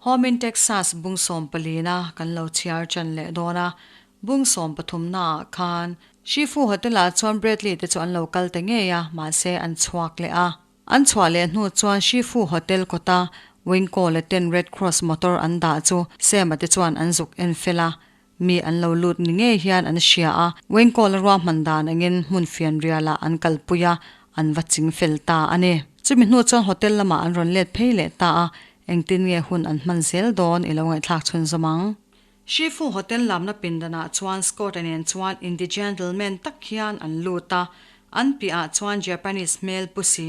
Home in Texas bung sawmpalina kan lo chhiar chan leh dawn a, bung sawmpathumnaah khan Shifu Hotel-ah chuan Bradley te chu an lo kal ta ngei a, mahse an chhuak leh a. An chhuah leh hnu chuan Shifu Hotel kawta Winko leh ten Red Cross motor an dah chu Sam-a te chuan an zuk en fel a, mi an lo lut ni ngei hian an hria a, Winko la ruahman dan angin hmun fianrialah an kalpui a, an va ching fel ta a ni. Chumi hnu chuan hotel lamah an rawn let phei leh ta a, engtin nge hun an hman zel dawn i lo ngaihthlak chhunzawm ang. Shifu Hotel lamna pindanah chuan Scott-a nen chuan inti gentleman tak hian an lut a, an piahah chuan Japanese hmel pu si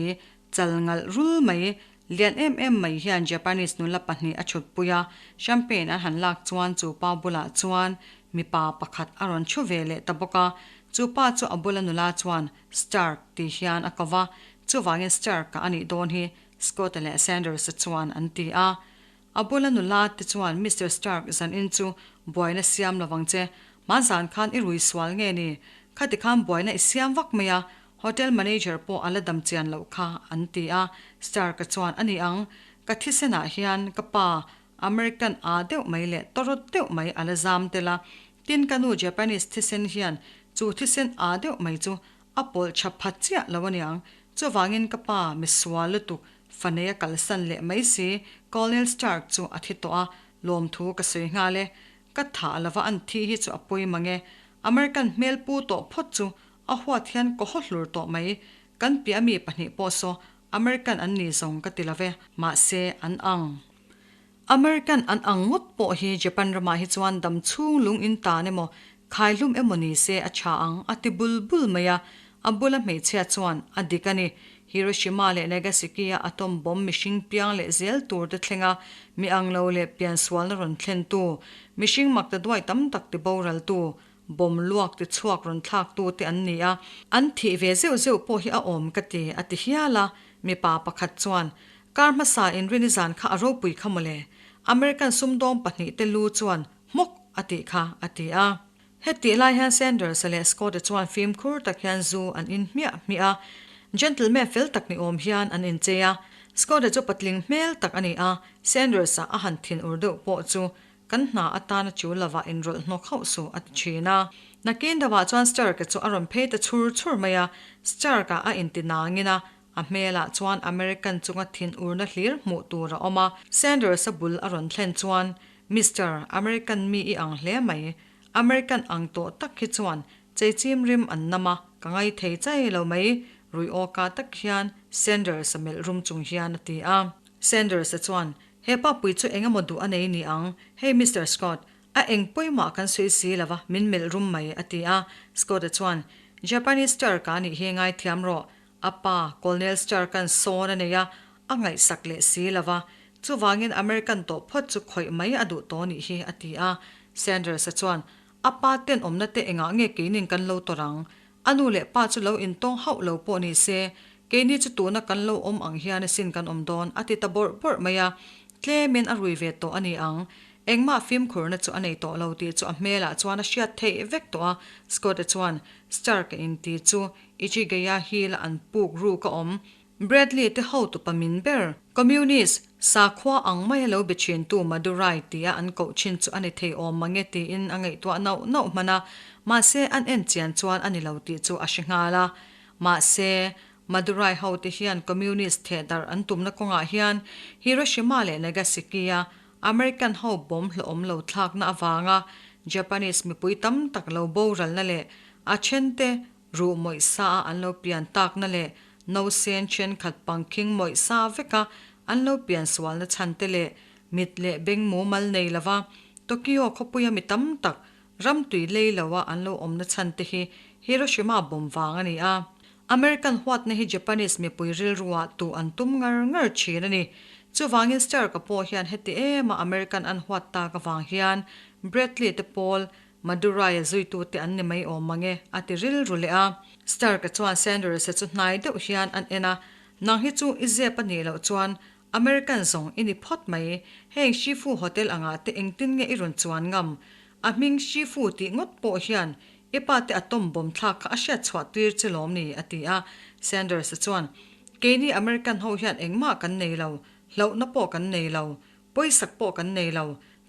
chal ngalh rul mai, lian em em mai hian Japanese nula pahnih a chhutpui a, champagne an han lak chuan chu pa bulah chuan mipa pakhat a rawn chhu ve leh ta bawk a, chu pa chu a bula nula chuan Stark tih hian a ko va, chuvangin Stark-a a nih dawn hi Scott-a leh Sanders-a chuan an ti a. A bula nula te chuan Mister Stark zanin chu buaina siam lovang che, hmanzan khan i rui sual nge ni? Khati khan buaina i siam vak mai a, hotel manager pawh a la dam chian loh kha an ti a. Stark-a chuan a ni ang, ka thisenah hian ka pa American aa deuh mai leh tawrawt deuh mai a la zam tel a, tin ka nu Japanese thisen hian chu thisen aa deuh mai chu a pawlh tha phat chiah lo aniang. Chuvangin ka pa misual lutuk fanei a kalsan leh mai si Colonel Stark chu a thi tawh a, lawmthu ka sawi nghal e. Ka thah lova an thi hi chu a pawi mang e. American hmel pu tawh phawt chu a huat hian ka haw hlur tawh mai. Kan piah mi pahnih pawh saw American an ni zawng ka ti lo ve, mahse an ang. American an ang ngawt pawh hi Japan ramah hi chuan dam chhung lung in tan emaw, khaihlum emaw ni se a tha ang a ti bul bul mai a. A bula hmeichhia chuan a dik a ni. Hiroshima leh Nagasaki a atom bomb mihring piang leh zel tur te thlenga mi ang lo leh piansualna rawn thlentu, mihring makta duai tam tak ti boraltu, bomb luak ti chhuak rawn thlaktu te an ni a. An thih ve zeuh zeuh pawh hi a awm ka ti, a ti hial a. Mipa pakhat chuan Kar hmasa in rini zan kha a ropui kha mawle. American sumdawng pahnih te lu chuan hmawk a tih kha a ti a. Hetih lai hian Sanders-a leh Scott-a chuan fimkhur tak hian zu an in hmiah hmiah a. Gentleman fel tak ni awm hian an inchei a. Scott-a chu patling hmel tak a ni a, Sanders-a a han thin ur deuh pawh chu kan hna atana chu lovah inrawlh hnawk hauh suh a ti thin a. Nakin deuhah chuan Stark-a chu a rawn phei ta chhur chhur mai a, Stark-a a inti nangin a, A hmelah chuan American chunga thinurna hlir hmuh tur a awm a. Sanders-a bul a rawn thlen chuan, Mister, American mi i ang hle mai. American ang tawh tak hi chuan cheichim rim an nam a, ka ngai thei chai lo mai, rui awka tak hian Sanders-a melh rum chung hian a ti a. Sanders-a chuan, He pa pui chu eng emaw duh a nei ni ang, hei Mister Scott, a eng pawimah kan sawi si lo va, min melh rum mai, a ti a. Scott-a chuan, Japanese star ka nih hi ngaithiam rawh, A pa, Colonel Stark-a'n sawn a nei a, a ngaihsak leh si lo va. Chuvangin American tawh phawt chu khawih mai a duh tawh nih hi, a ti a. Sanders-a chuan, A pa tenawmna te engah nge keinin kan lo tawrh ang? A nu leh pa chu lo intawng hauh lo pawh ni se, keini chu tuna kan lo awm ang hian asin kan awm dawn, a ti ta bawrh bawrh mai a. Tlemin a rui ve tawh a ni ang. Engmah fimkhurna chu a nei tawh lo tih chu a hmelah chuan a hriat theih vek tawh a. Scott-a chuan, Stark-a inti chu Ichigaya Hill-a an puk ruk a awm. Bradley te hotupa min ber, Communist, sakhua ang maia lo be thintu Madurai tia an koh thin chu a ni thei awm mange tiin a ngaihtuah nauh nauh hman a, mahse an en chian chuan a ni lo tih chu a hre nghal a. Mahse, Madurai hote hian Communist thehdarh an tumna kawngah hian Hiroshima leh Nagasaki-a American ho bomb hlawhawm lo thlakna avanga Japanese mipui tam tak lo boralna leh a thente Ruh mawih sa a an lo pian takna leh nausen thenkhat pangkhing mawih sa veka an lo pian sualna chhan te leh mit leh beng mumal nei lova Tokyo khawpuia mi tam tak ram tui lei loa an lo awmna chhan te hi Hiroshima bomb vang a ni a. American huatna hi Japanese mipui rilruah tuh an tum ngar ngar thin a ni. Chuvangin Stark-a pawh hian heti ema American an huat tak avang hian Bradley te pawl Madurai-a zuitute an ni mai awm mang e, a ti rilru leh a. Stark-a chuan Sanders-a chu hnai deuh hian an en a, Nang hi chu i zep a nih loh chuan American zawng i ni phawt mai. Heng Shifu Hotel angah te engtin nge i rawn chuan ngam? A hming Shifu tih ngawt pawh hian i pa te atom bomb thlak kha a hriat chhuah tir che lawm ni? a ti a. Sanders-a chuan, Keini American ho hian engmah kan nei lo, hlauhna pawh kan nei lo. Pawisak pawh kan nei lo.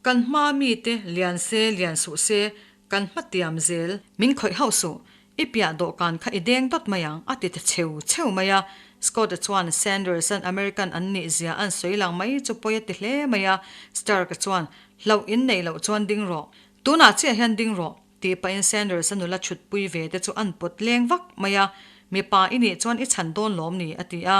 Kan hma mite lian se lian suh se kan hma tiam zel. Min khawih hauh suh. I piah dawhkan kha i deng dawt mai ang, a ti ta cheu cheu mai a. Scott-a chuan Sanders-a'n American an nih zia an sawi lang mai chu pawi a ti hle mai a. Stark-a chuan, Hlauh in neih loh chuan ding rawh. Tunah chiah hian ding rawh, tih pahin Sanders-a nula chhutpui ve te chu an pawt leng vak mai a. Mipa i nih chuan i chhan dawn lawm ni, a ti a.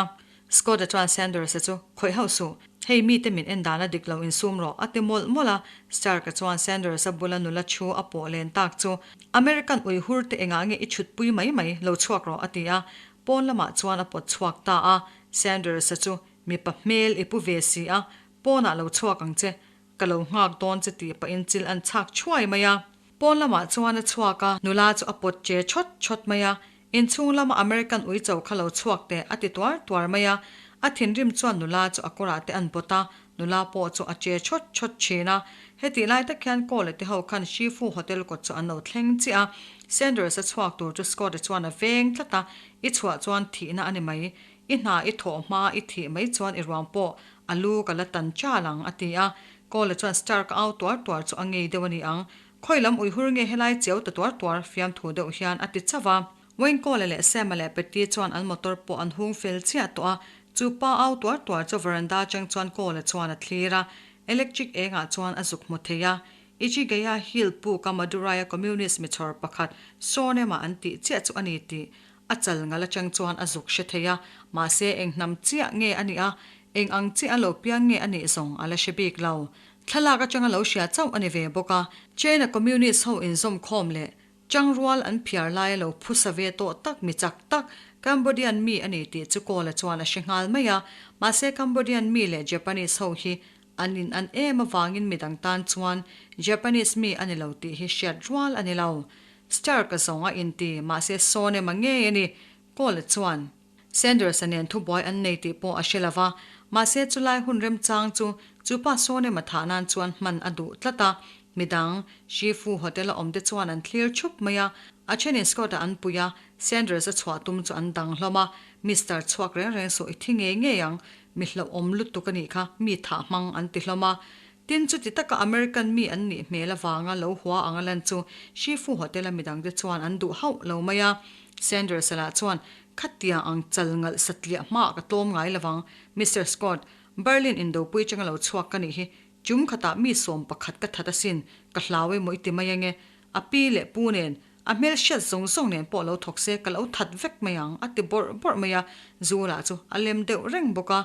Scott-a chuan Sanders-a chu, Khawih hauh suh, hei mite min en dan a dik lo insum rawh, a ti mawlh mawlh a. Stark-a chuan Sanders-a bula nula thu a pawh len tak chu, American uihur te engah nge i chhutpui mai mai, lo chhuak rawh, a ti a. Pawn lamah chuan a pawt chhuak ta a. Sanders-a chu, Mipa hmel i pu ve si a, pawnah lo chhuak ang che, ka lo nghak dawn che tih pahin chil an chhak thuai mai a. Pawn lamah chuan a chhuak a, nula chu a pawt che chawt chawt mai a. Inchhung lama American uicho kha lo chhuak teh a ti tuar tuar mai a. A thinrim chuan nula chu a kawrah te an bawt a, nula pawh chu a che chawt chawt thin a. Hetih lai tak hian Cole te ho khan Shifu Hotel kawt chu an lo thleng chiah a. Sanders a chhuak tur chu Scott-a chuan a veng tlat a, I chhuah chuan thihna a ni mai. I hna i thawh hma i thih mai chuan i ruang pawh a lu ka la tan chal ang, a ti a. Cole chuan Stark a au tuar tuar chu a ngei deuh a ni ang. Khawi lam uihur nge helai chiau ta tuar tuar fiamthu deuh hian a ti chauh a. Wayne Cole leh Sam-a leh Patty chuan an motor pawh an hung fel chiah tawh a. Chu pa au tuar tuar chu veranda atang chuan Cole chuan a thlir a. Electric engah chuan a zuk hmu thei a. Ichigaya Hill puk a Madurai-a Communist michhawr pakhat Sornema an tih chiah chu a ni tih A chal ngal atang chuan a zuk hre thei a, mahse eng hnam chiah nge a nih a, eng ang chiah a lo piang nge a nih zawng a la hre bik lo. Thlalak atanga lo hria chauh a ni ve bawk a. China Communist ho inzawm khawm leh Changrual an phiar lai a lo phusa ve tawh tak mi chak tak Cambodian mi a ni tih chu Kawla chuan a hre nghal mai a, mahse Cambodian mi leh Japanese ho hi an in an em avangin midang tan chuan Japanese mi a ni lo tih hi hriat rual a ni lo. Stark a zawng a inti, mahse sawn em a ngei a ni, Cole chuan. Sanders-a nen thubuai an nei tih pawh a hre lo va, mahse chulai hun remchang chu chupa sawn em a thah nan chuan hman a duh tlat a. Midang, Shifu Hotel-a awmte chuan an thlir thup mai a, a thenin Scott-a an pui a, Sanders-a chhuah tum chu an dang hlawm a, Mister chhuak reng reng suh i thi ngei ngei ang, mi hlauhawm lutuk a nih kha, mi thah hmang an ti hlawm a. Tin, chuti taka American mi an nih hmel avanga lo hua ang a lan chu Shifu Hotel-a midangte chuan an duh hauh lo mai a. Sanders-a lah chuan, Khatia ang chal ngalh satliah hmaah ka tlawm ngai lovang, Mister Scott, Berlin indopui changa lo chhuak ka nih hi, chum khatah mi 11 ka that asin, ka hlau emaw i ti mai ange. A pi leh pu nen, a hmel hriat zawng zawng nen pawh lo thawk se ka lo that vek mai ang, a ti bawrh bawrh mai a, zu lah chu a lem deuh reng bawk a.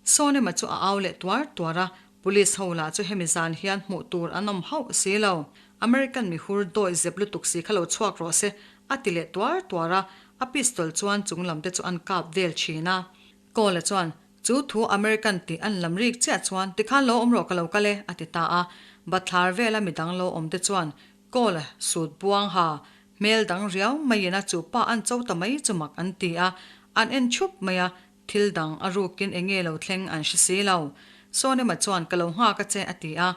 Sawnema chu a au leh tuar tuar a, Police ho lah chu hemi zan hian hmuh tur an awm hauh si lo. American mihur dawi zep lutuk si kha lo chhuak rawh se, a ti leh tuar tuar a, a pistol chuan chung lam te chu an kap vel thin a. Cole-a chuan, Chu thu American tih an lam rik chiah chuan tikhan lo awm rawh ka lo kal e, a ti ta a. Bathlar vela midang lo awm te chuan Cole-a sut buang ha, hmel dang riau maiin a chu pa an cho ta mai chu mak an ti a, an en thup mai a, Thil dang a rukin eng nge lo thleng an hre si lo. Sonema chuan ka lo nghak a che a ti a,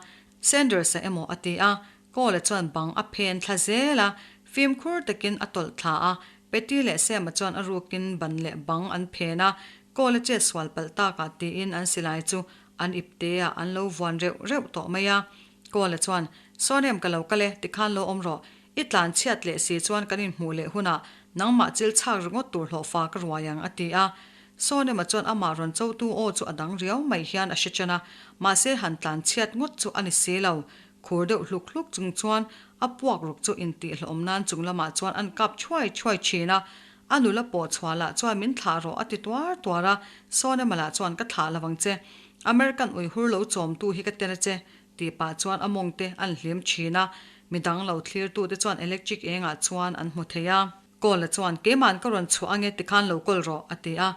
Sanders-a emaw a ti a, Cole-a chuan bang a phen thla zel a, fimkhur takin a tawlh thla a, Patty leh Sam-a chuan a rukin ban leh bang an phen a, Cole-a chet sual palh takah tiin an silai chu an ipte ah an lo vuan reuh reuh tawh mai a. Cole-a chuan, Sonem ka lo kal e, tikhan lo awm rawh. I tlan chhiat leh si chuan kan inhmuh leh hunah nangmah chil chhak ringawt tur hlawhfa ka ruai ang, a ti a. Sawnema chuan amah rawn chotu aw chu a dang riau mai hian a hre chen a, mahse han tlan chhiat ngawt chu a ni si lo. Khur deuh hluk hluk chung chuan a puak ruk chu intihhlawm nan chung lamah chuan an kap thuai thuai thin a. A nula pawh chhuah lah chuan min thlah rawh a ti tuar tuar a, Sawnema lah chuan ka thlah lo ang che. American uihur lo chawmtu hi ka ten a che, Tih pah chuan a mawng te an hlim thin a, midang lo thlir tu te chuan electric eng ah chuan an hmu thei a. Kawla chuan, Keima'n ka rawn chhuah ange tikhan lo kawl rawh, a ti a.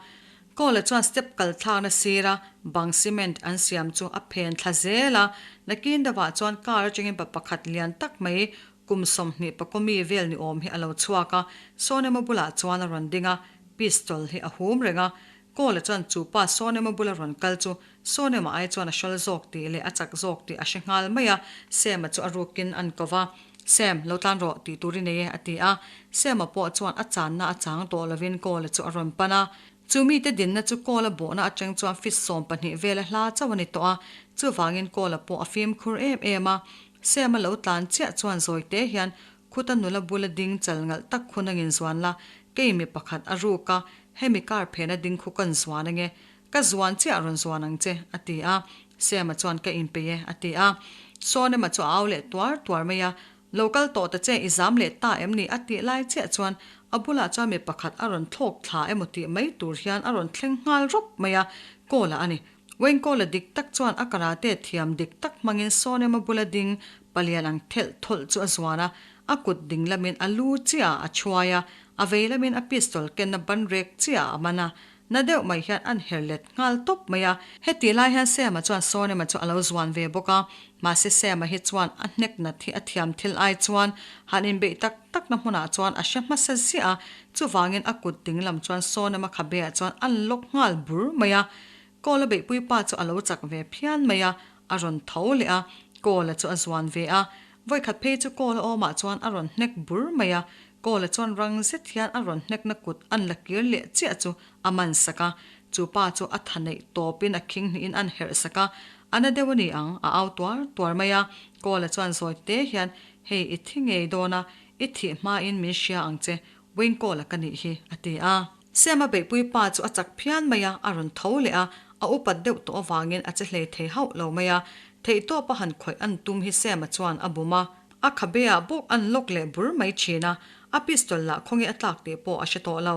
Kawla chuan step kal thlakna sir a bang cement an siam chu a phen thla zel a, nakin deuh ah chuan car atangin pa pakhat lian tak mai kum 20 pakaw mi vel ni awm hi a lo chhuak a, Sawnema bulah chuan a rawn ding a, pistol hi a hum reng a. Kawla chuan chu pa Sawnema bula rawn kal chu Sawnema ai chuan a hral zawk tih leh a chak zawk tih a hre nghal mai a, Sam-a chu a rukin an ko va, Sam, lo tlan rawh tih tur i nei e, a ti a. Sam-a pawh chuan a channa a chang tawh lovin Kawla chu a rawn pan a. Chu mite dinna chu Kawla bawhna atang chuan feet 12 vela hla chauh a ni tawh a, chuvangin Kawla pawh a fimkhur em em a. Sam-a lo tlan chiah chuan zawi te hian khuta nula bula ding chal ngalh tak khu nangin zuan la, kei mi pakhat a ruk a, hemi kar phena ding khu kan zuan ange, ka zuan chiah rawn zuan ang che, a ti a. Sam-a chuan ka inpeih e, a ti a. Sawnema chu a au leh tuar tuar mai a, Lo kal tawh ta che, i zam leh ta em ni? a tih lai chiah chuan a bulah chuan mi pakhat a rawn thlawk thla emaw tih mai tur hian a rawn thleng nghal rawp mai a, Kawla a ni. Wayne Kawla dik tak chuan a karate thiam dik tak hmangin Sawnema bula ding palian ang thelh thawlh chu a zuan a, a kut ding lamin a lu chiah ah a chhuai a, a vei lamin a pistol kenna ban rek chiah ah a man a, Na deuh mai hian an her let nghal tawp mai a. Heti lai hian Sam-a chuan Sawnema chu a lo zuan ve bawk a. Mahse Sam-a hi chuan a hnek nat hi a thiam thil ai chuan han inbeih tak takna hmunah chuan a hre hmasa ziah a. Chuvangin a kut ding lam chuan Sawnema khabe ah chuan an lock nghal bur mai a. Kawl a beihpui pa chu a lo chak ve phian mai a, a rawn tho leh a, Kawl-a chu a zuan ve a. Vawikhat phei chu Kawl-a awmah chuan a rawn hnek bur mai a. Kawla chuan rang zet hian a rawn hnekna kut an la kir leh chiah chu a man sak a, chu pa chu a tha neih tawpin a khing hnihin an herh sak a, a na deuh a ni ang, a au tuar tuar mai a. Kawla chuan zawi te hian, Hei i thi ngei dawn a, i thih hmain min hria ang che, Wayne Kawla ka nih hi, a ti a. Siama beihpui pa chu a chak phian mai a, a rawn tho leh a, a upat deuh tawh avangin a che hlei thei hauh lo mai a, theihtawpa han khawih an tum hi Siama chuan a bum a. A khabe ah bawk an lock leh bur mai thin a, a pistol lah khawnge a tlak tih pawh a hre tawh lo.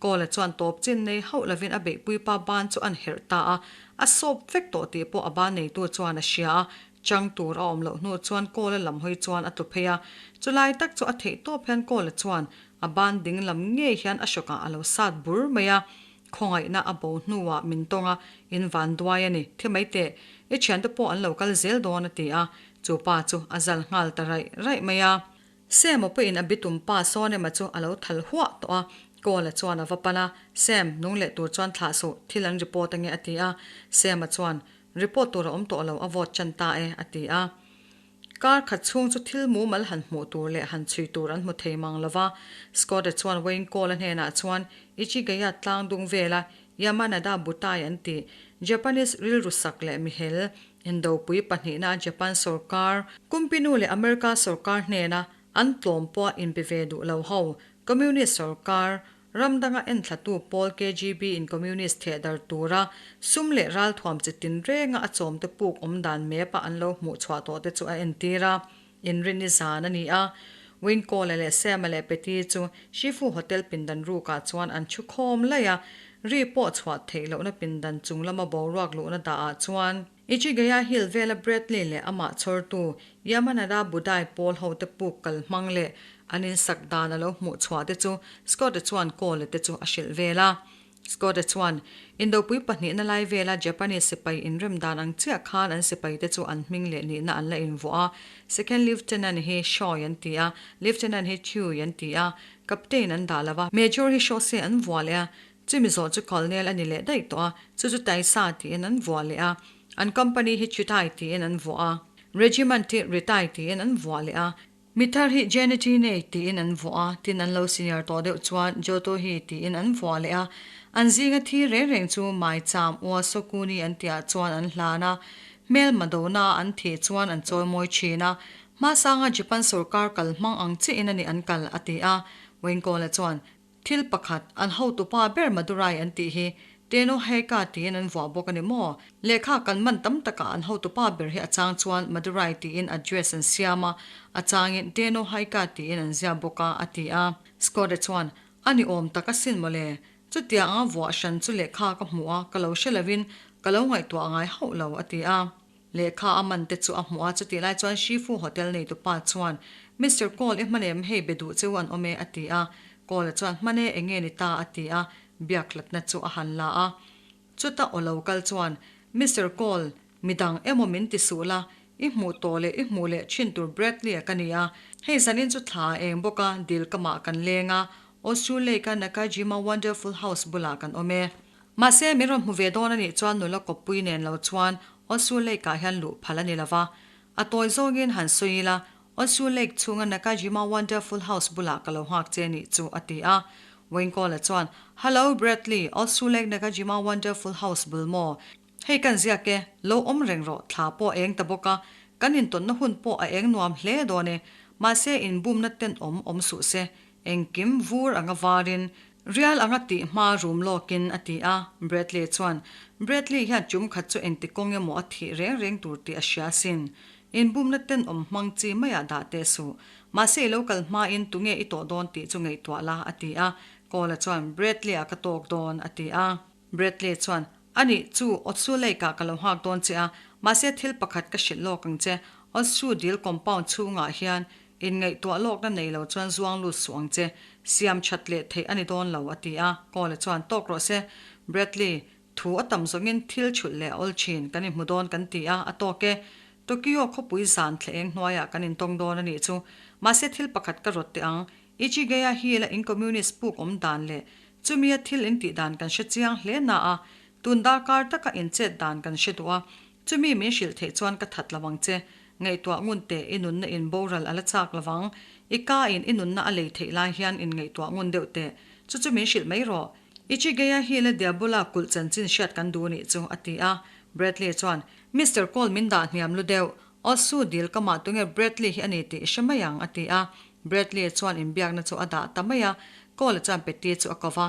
Kawla chuan tawp chin nei hauh lovin a beihpui pa ban chu an herh ta a, a sawp vek tawh tih pawh a ban neitu chuan a hria a, chang tur a awm loh hnu chuan Kawla lam hawi chuan a tlu phei a. Chulai tak chu a theih tawp hian Kawla chuan a ban ding lam ngei hian a hrawkah a lo sat bur mai a, Khawngaihna a bo hnuah min tawng a, in van duai a ni. Thi mai teh, i thiante pawh an lo kal zel dawn a ti a, chu pa chu a zal nghal ta raih raih mai a. Sam aw pawhin a bitum pa Sawnema chu a lo thal huah tawh a, Kawla chuan a va pan a, Sam, nung leh tur chuan thlah suh, thil an report ange a ti a. Sam-a chuan, Report tur a awm tawh lo, a vote chan ta e a ti a. Kar khat chhung chu thil mumal han hmuh tur leh han chhui tur an hmu thei mang lo va. Scott-a chuan Wayne Cole-a hnenah chuan Ichigaya tlang dung vela Yamanada Butai an tih Japanese rilru sak leh mihel indopui pahnihna Japan sorkar Kumpinu leh America sorkar hnena an tlawm pawh inpe ve duh lo ho Communist sorkar Ram danga enthlatu pawl KGB in Communist thehdar tura sum leh ralthuam chi tinrenga a chawmte puk awm dan map a an lo hmuh chhuah tawh te chu a entir a. Inrinni zan a ni a, Winkawla leh Sam-a leh Petty chu Shifu Hotel pindan rukah chuan an thu khawm laih a, ri pawh chhuah theih lohna pindan chung lama boruak luhna dah ah chuan Ichigaya Hill vela Bradley leh amah chhawrtu Yamanada Budai pawl hote puk kal hmang leh an insak dan a lo hmuh chhuah te chu Scott-a chuan Cole-a te chu a hrilh vel a. Scott-a chuan, Indopui pahnihna lai vela Japanese sipai inrem dan ang chiah khan an sipai te chu an hming leh nihna an la invuah a. Second Lieutenant hi Shaw an ti a, Lieutenant hi Chew an ti a, Captain an dah lo a, Major hi Shose an vuah leh a, Chumi zawh chu Colonel a ni leh daih tawh a, chu chu Taisa tiin an vuah leh a. An company hi Chutai tiin an vuah a. Regiment hi Ritai tiin an vuah leh a. Mithar hi Jenetine tiin an vuah a, tin an lo senior tawh deuh chuan Jotohi tiin an vuah leh a. An zinga thi reng reng chu Maicham ua Sokuni an tihah chuan an hlan a. Hmel Madona an thih chuan an chawimawi thin a. Hmasanga Japan sorkar kal hmang ang chiahin a ni an kal, a ti a. Wengkawla chuan, Thil pakhat, an hotupa ber Madurai an tih hi Teno Heika tiin an vuah bawk a ni maw? Lehkha kan man tam takah an hotupa ber hi a chang chuan Madurai tiin address an siam a, a changin Teno Heika tiin an ziah bawk a, a ti a. Scott-a chuan, A ni awm tak asin mawle. Chutiang anga vuah hran chu lehkha ka hmuh a, ka lo hre lovin ka lo ngaihtuah ngai hauh lo, a ti a. Lehkha a man te chu a hmuh a, chutih lai chuan Shifu Hotel neitupa chuan, Mister Cole i hman em, hei be duh cheu an awm e, a ti a. Cole-a chuan, Hman e, enge ni ta? a ti a, biakhlatna chu a han la a. Chuta aw lo kal chuan, Mister Cole, midang emaw min ti suh la, i hmuh tawh leh i hmuh leh thin tur Bradley-a ka ni a, hei zanin chu thla a eng bawk a, dil kamah kan leng a, Osu Lake-a Nakajima Wonderful House bulah kan awm e. Mahse, min rawn hmu ve dawn a nih chuan nula kawppui nen lo chuan Osu Lake-ah hian luh phal a ni lo va. A tawi zawngin han sawi ila, Osu Lake chhunga Nakajima Wonderful House bulah ka lo nghak che nih chu, a ti a. Wayne Cole-a chuan, Hello, Bradley, Otsu Lake Nakajima Wonderful House bul maw? Hei kan ziak e, lo awm reng rawh, thla pawh a eng ta bawk a, kan intawnna hun pawh a eng nuam hle dawn e. Mahse, inbumna tenawm awm suh se, engkim vur anga varin, rial anga tih hma rum lawkin a ti a. Bradley chuan, Bradley hian chum khat chu engti kawng emaw a thih reng reng tur tih a hria asin. Inbumna tenawm hmang chi maiah dah teh suh. Mahse i lo kal hmain tunge i tawh dawn tih chu ngaihtuah la, a ti a. Kawla chuan, Bradley-a ka tawk dawn, a ti a. Bradley chuan, A nih chu, Otsu Lake-ah ka lo nghak dawn che a, mahse thil pakhat ka hrilh lawk ang che. Otsu dil compound chhungah hian inngaihtuah lawkna nei lo chuan zuang lut suh ang che. Siam that leh theih a ni dawn lo, a ti a. Kawla chuan, Tawk rawh se, Bradley, Thu a tam zawngin thil chhulh leh a awl thin, kan inhmu dawn kan ti a, a tawk e. Tokyo khawpui zan thla eng hnuaiah kan intawng dawn a nih chu. Mahse thil pakhat ka rawt teh ang, Ichigaya hi la in communist puk awm dan leh chumia thil intih dan kan hre chiang hle na a, tun darkar taka inchet dan kan hre duh a, chumi min hrilh theih chuan ka that lo ang che. Ngaihtuah ngun teh i nunna in boral a la chak lo vang, i ka in i nunna a lei theih lai hian inngaihtuah ngun deuh teh, chu chu min hrilh mai rawh. Ichigaya hi la Diabola kulh chanchin hriat kan duh nih chu, a ti a. Bradley chuan, Mister Cole min dah hniam lu deuh. Otsu dil ka mah tunge Bradley hi a ni tih i hre mai ang, a ti a. Bradley chuan inbiakna chu a dah ta mai a. Cole chuan Petty chu a ko va,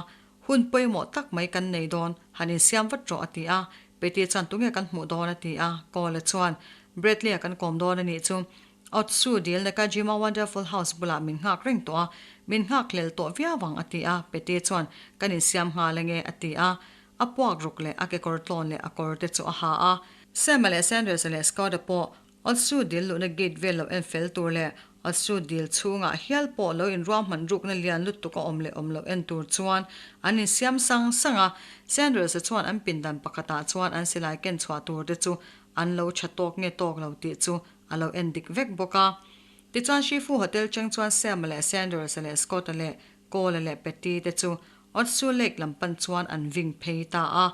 Hun pawimawh tak mai kan nei dawn, han insiam vat rawh, a ti a. Petty chuan tunge kan hmuh dawn, a ti a. Cole chuan, Bradley-a kan kawm dawn a nih chu. Otsu dil Nakajima Wonderful House bulah min nghak reng tawh a, min nghak hlel tawh viau ang a ti a, Pete chuan kan insiam nghal ange a ti a, a puak ruk leh a kekawr tlawn leh a kawr te chu a ha a. Sam-a leh Sanders-a leh Scott-a pawh Otsu dil luhna gate vel lo en fel tur leh Otsu dil chhungah hial pawh lo inruahman rukna lian lutuk a awm leh awm loh en tur chuan an insiam sang sang a, Sanders-a chuan an pindan pakhatah chuan an silai ken chhuah tur te chu an lo tha tawk nge tawk lo tih chu a lo en dik vek bawk a. Tichuan Shifu Hotel cheng chuan Sam-a leh Sanders-a leh Scott-a leh Cole-a leh Patty te chu Otsu Lake lam pan chuan an ving phei ta a.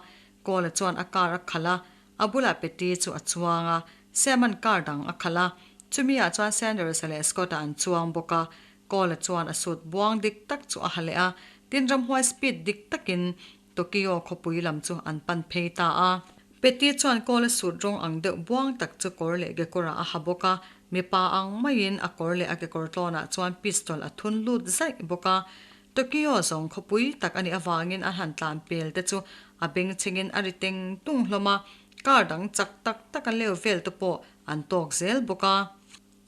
Cole-a chuan a car a khalh a, a bulah Patty chu a chuang a, Sam-a'n car dang a khalh a, chumi ah chuan Sanders-a leh Scott-a an chuang bawk a. Cole-a chuan a suit buang dik tak chu a ha leh a, tin ramhuai speed dik takin Tokyo khawpui lam chu an pan phei ta a. Peti chuan kawl a sut rawng ang deuh buang tak chu kawr leh kekawrah a ha bawk a, mipa ang maiin a kawr leh a kekawr tlawnah chuan pistol a thun lut zaih bawk a. Tokyo zawng khawpui tak a nih avangin an han tlan pel te chu a beng chhingin a ri teng tung hlawm a, car dang chak tak tak a leu vel te pawh an tawk zel bawk a.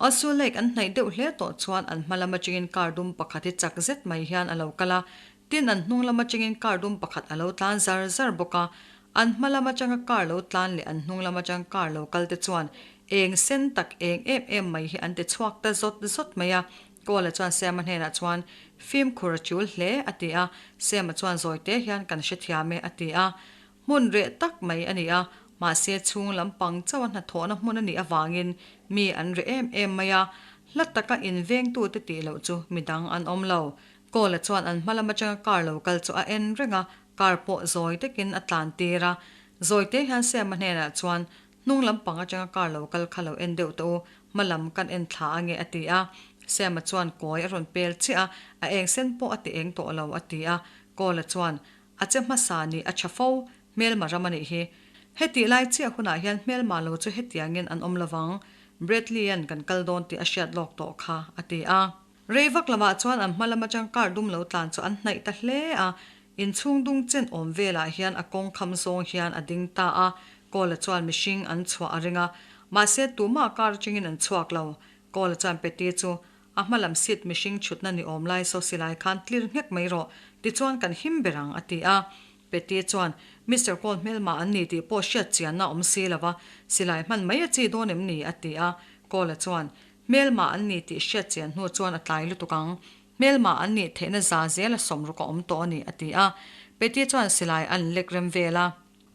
Otsu Lake an hnaih deuh hle tawh chuan an hma lam atangin car dum pakhat hi chak zet mai hian a lo kal a, tin an hnung lam atangin car dum pakhat a lo tlan zar zar bawk a. An hma lam atanga car lo tlan leh an hnung lam atang car lo kal te chuan eng sen tak eng em em mai hi an ti chhuak ta zawt zawt mai a. Kawla chuan Sam-a hnenah chuan, Fimkhur a tul hle, a ti a. Sam-a chuan zawite hian kan hrethiam e, a ti a. Hmun reh tak mai a ni a, mahse chhung lampang chauh a hnathawhna hmun a nih avangin mi an reh em em mai a, hla taka invengtute tih loh chu midang an awm lo. Kawla chuan an hma lam atanga car lo kal chu a en reng a, car pawh zawi takin a tlan tir a. Zawite hian Sam-a hnenah chuan, Hnung lampang atanga car lo kal kha lo en deuh tawh u, hma lam kan en thla ange a ti a. Sam-a chuan kawi a rawn pel chiah a, a eng sen pawh a ti eng tawh lo a ti a. Kawla chuan, A che hmasa nih a tha fo, hmelma ram a nih hi. Hetih lai chiah hunah hian hmelma lo chu hetiangin an awm lovang, Bradley-a'n kan kal dawn tih a hriat lawk tawh kha, a ti a. Rei vak lamah chuan an hma lam atang car dum lo tlan chu an hnaih ta hle a, inchhung dung chen awm velah hian a kawng kham zawng hian a ding ta a, Kawla chuan mihring an chhuah a ring a, mahse tumah car atangin an chhuak lo. Kawla chuan Patty chu A hma lam seat mihring chhutna ni awm lai saw silai khan tlir nghek mai rawh, tichuan kan him ber ang, a ti a. Petty chuan, Mister Cole hmelma an ni tih pawh hriat chianna awm si lo va, silai hman mai a chi dawn em ni? a ti a. Cole-a chuan, Hmelma an ni tih hriat chian hnu chuan a tlai lutuk ang. Hmelma an nih theihna za zela sawmruk a awm tawh a ni, a ti a. Petty chuan silai an lek rem vel a.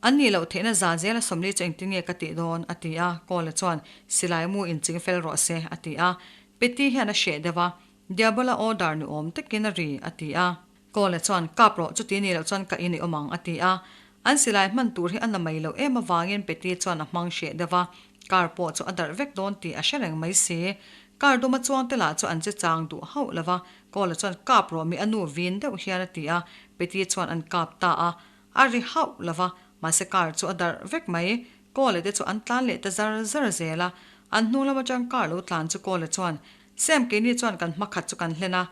An nih loh theihna za zela sawmli chu engtin nge ka tih dawn? a ti a. Cole-a chuan, Silai mu inching fel rawh se, a ti a. Petty hian a hreh deuh a, Diabola order ni awm takin a ri, a ti a. Cole chuan, Kap rawh, chuti ni loh chuan ka in i awm ang, a ti a. An silai hman tur hi a na mai loh em avangin Petty chuan a hmang hreh deuh a. Car pawh chu a darh vek dawn tih a hre reng mai si. Car duma chuang te lah chu an che chang duh hauh lo va, Kawla chuan kap rawh mi a nu vin deuh hian a ti a, Peti chuan an kap ta a. A ri hauh lo va, mahse car chu a darh vek mai. Kawla te chu an tlan leh ta zar zar zel a. An hnung lam atang car lo tlan chu Kawla chuan, Sam keini chuan kan hma khat chu kan hlen a,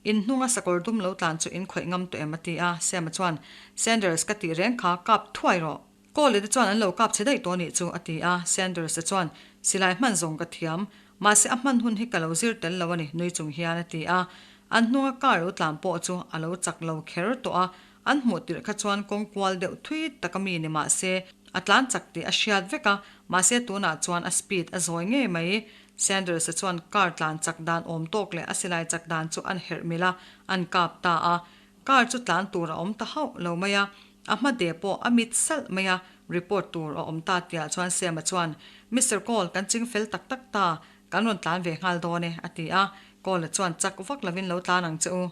In hnunga sakawr dum lo tlan chu in khawih ngam tawh em? a ti a. Sam-a chuan, Sanders, ka tih reng kha, kap thuai rawh. Cole te chuan an lo kap chhe daih tawh nih chu, a ti a. Sanders-a chuan, Silai hman zawng ka thiam. Mahse a hman hun hi ka lo zir tel lo a ni, nui chung hian a ti a. An hnunga car lo tlan pawh chu a lo chak lo kher tawh a. An hmuh tirh kha chuan kawng kual deuh thui tak a mi ni mah se, a tlan chak tih a hriat vek a, mahse tunah chuan a speed a zawi ngei mai. Sanders-a chuan car tlan chak dan awm tawk leh a silai chak dan chu an herh milh a, an kap ta a. Car chu tlan tur a awm ta hauh lo mai a, a hma de pawh a mit salh mai a, report tur a awm ta tihah chuan Sam-a chuan, Mister Cole, kan ching fel tak tak ta, kan rawn tlan ve nghal dawn e, a ti a. Cole-a chuan chak vak lovin lo tlan ang che u.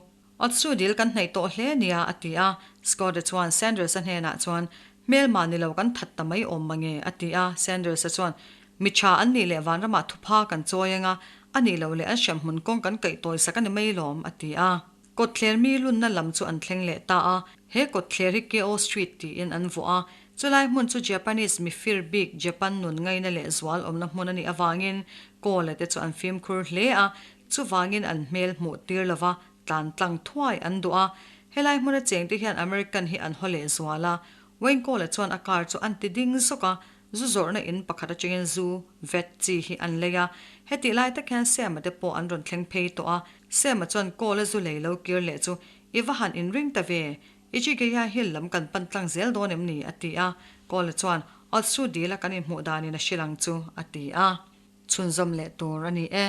Otsu dil kan hnaih tawh hle nia, a ti a. Scott-a chuan Sanders-a hnenah chuan, Hmelma ni lo kan that ta mai awm mange, a ti a. Sanders-a chuan, Mi tha an nih leh vanramah thupha kan chawi anga, a nih loh leh an hremhmun kawng kan kaih tawi sak a ni mai lawm, a ti a. Kawtthler mi lunna lam chu an thleng leh ta a. He kawtthler hi Keio Street tiin an vuah a. Chulai hmun chu Japanese mifir bik Japan nun ngaina leh zual awmna hmun a nih avangin Cole-a te chu an fimkhur hle a. Chuvangin an hmel hmuh tir lova tlan tlang thuai an duh a, helai hmuna chengte hian American hi an haw leh zual a. Wayne Cole-a chuan a car chu an ti ding zawk a, zu zawrhna in pakhat atangin zu vet chi hi an lei a. Hetih lai tak hian Sam-a te pawh an rawn thleng phei tawh a, Sam-a chuan Cole-a zu lei lo kir leh chu i va han inring ta ve, Ichigaya Hill lam kan pan tlang zel dawn em ni? a ti a. Cole-a chuan, Otsu dil a kan inhmuh danin a hrilh ang chu, a ti a. Chhunzawm leh tur a ni e.